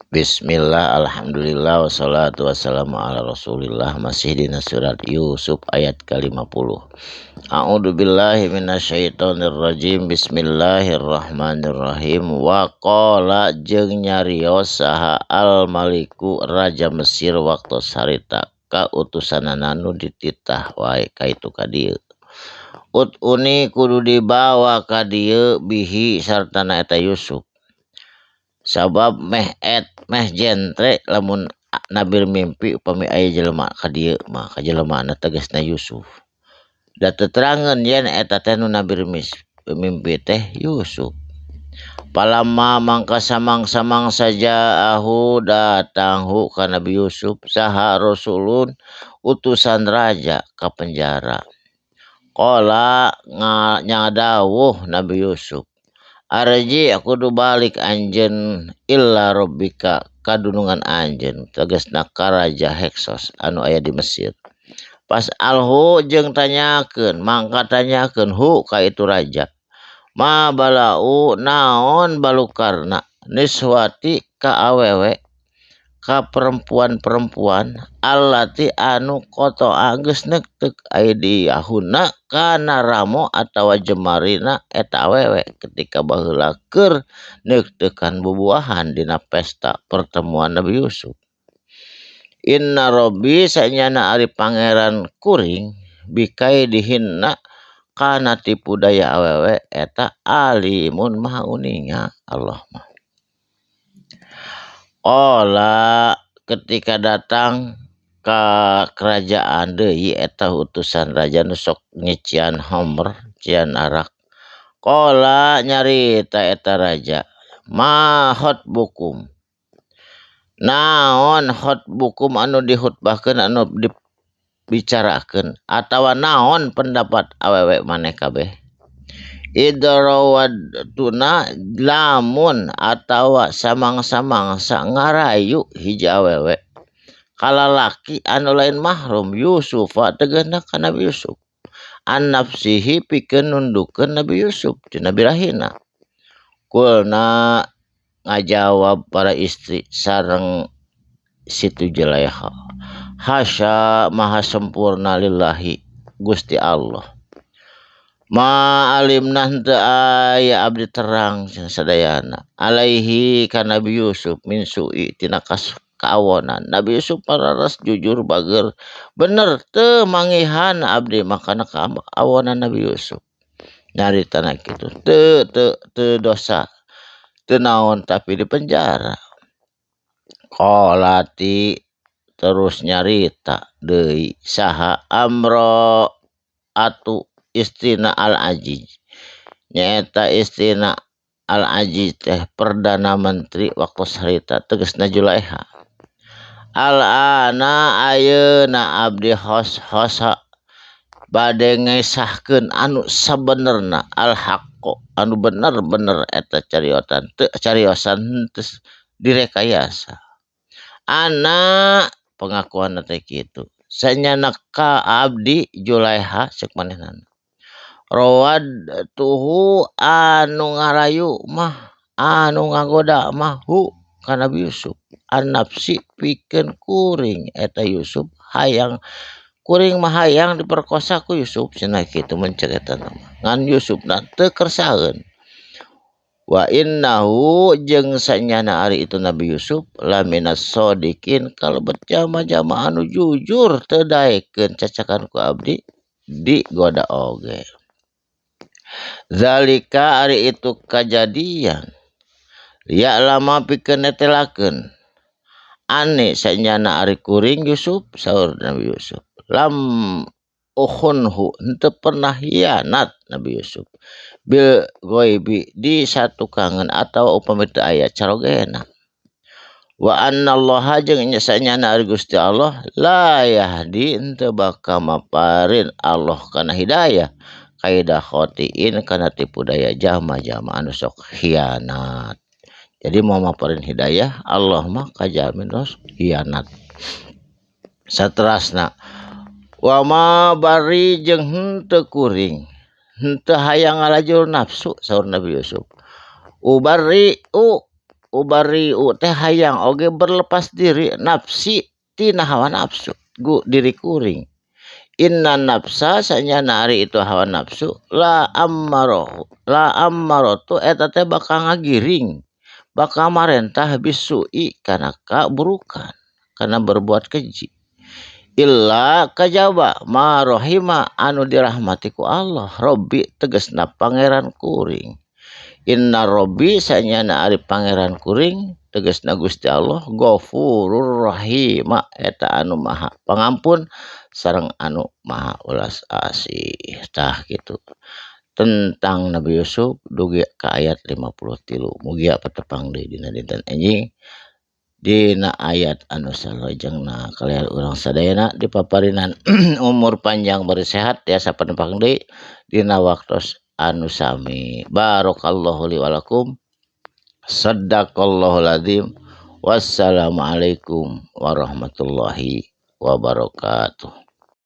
Bismillah, alhamdulillah, wassalatu wassalamu ala rasulillah. Masih dina surat Yusuf ayat ke-50. A'udzu billahi minasyaitonir rajim. Bismillahirrahmanirrahim. Wa qala jeung nyarios saha al maliku raja Mesir waktu harita ka utusanana nu dititah wae ka itu ka dieu. Utuni kudu dibawa ka dieu bihi sartana eta Yusuf. Sabab meh et meh jentre lamun nabir mimpi upami aya jelema ka dieu mah ka jelemana tegasna Yusuf. Da teterangeun yen eta teh nu nabir mimpi teh Yusuf. Palama mangka samang-samang saja ahu datang hu ka Nabi Yusuf saha rasulun utusan raja ka penjara. Qala nyadawuh Nabi Yusuf. Arji kudu balik anjeun illa rabbika kadunungan anjeun tegasna ka raja Heksos anu aya di Mesir. Pas alhu jeung tanyakeun mangka tanyakeun hu ka itu raja. Ma balau naon balukarna niswati ka awewe ka perempuan-perempuan allati anu qata'a geus neukteuh aidiyahunna kana ramo atawa jemarina eta awewe ketika baheula keur neukteukan bubuahan dina pesta pertemuan Nabi Yusuf. Inna rabbi sanyana ari pangeran kuring bikaidihinna kana tipu daya awewe eta alimun maha uninga Allah mah. Qala ketika datang ka kerajaan deui eta utusan raja nu sok nyician homer cian arak. Qala nyarita eta raja ma khotbukum naon khotbukum anu dihutbahkeun anu dibicarakeun atawa naon pendapat awewe maneh kabeh. Idrawadtuna lamun atawa samang-samangsa ngarayu hiji awewe kalalaki anu lain mahrum Yusufa tegasna ka Nabi Yusuf an nafsihi pikeun nundukeun Nabi Yusuf tina birahina. Kulna ngajawab para istri sareng Situ Julaikha hasya maha sempurna lillahi Gusti Allah. Ma alimna henteu aya abdi terang sadayana alaihi ka Nabi Yusuf min su'i tina kaawonan. Nabi Yusuf pararas jujur bager bener teu mangihan abdi makana kaawonan Nabi Yusuf. Nyaritana kitu teu teu teu dosa teu naon tapi di penjara. Qalati terus nyarita deui saha amro atu istrina Al-Aziz nyaeta istrina Al-Aziz teh perdana menteri waktu harita tegasna Julaiha. Al-ana ayeuna abdi hos-hosa bade ngesahkeun anu sabenerna al-haqqo anu bener-bener eta cariotan teu cariosan teu direkayasa. Ana pengakuanna teh kitu sanyana ka abdi Julaiha ceuk manehna. Rawad tuhu anu ngarayu mah anu ngagoda mah hu ka Nabi Yusuf an nafsi pikeun kuring eta Yusuf hayang kuring mah hayang diperkosa ku Yusuf cenah kitu mun ceuk eta mah ngan Yusuf na teu kersaeun. Wa innahu jeung sanyana ari itu Nabi Yusuf laminas shodiqin kalebet jama-jama anu jujur teu daekeun cacakan ku abdi digoda oge. Zalika ari itu kajadian ya lama pikeun netelakeun ane sanyana ari kuring Yusuf saur Nabi Yusuf lam ukhunhu henteu pernah hianat Nabi Yusuf bil ghaibi di satukangan atawa upami teu aya carogena. Wa annallaha jeung sanyana ari Gusti Allah la yahdi henteu bakal maparin Allah kana hidayah kaidah khotiin kana tipu daya jama-jama anu sok hianat. Jadi mau maparin hidayah Allah mah kajamin ros hianat. Saterasna wa ma bari jeung henteu kuring henteu hayang ngalajur nafsu saur Nabi Yusuf. Ubari u Ubariu teh hayang oge berlepas diri nafsi tina hawa nafsu gu diri kuring. Inna nafsa sanyana ari itu hawa nafsu la ammaroh la ammarotu eta teh bakal ngagiring bakal marentah bisui kana kaburukan kana berbuat keji illa kajaba ma rahima anu dirahmati ku Allah Robbi tegasna pangeran kuring. Inna Robbi sanyana ari pangeran kuring tegasna Gusti Allah Ghafurur Rahim eta anu maha pangampun sareng anu maha welas asih. Tah kitu tentang Nabi Yusuf dugi ka ayat 53. Mugia patepang deui dina dinten enjing dina ayat anu salajengna kalian urang sadayana dipaparinan umur panjang bari sehat tiasa patepang deui dina waktos anu sami. Barakallahu li walakum. Sadaqallahul azim. Wassalamualaikum warahmatullahi wabarakatuh.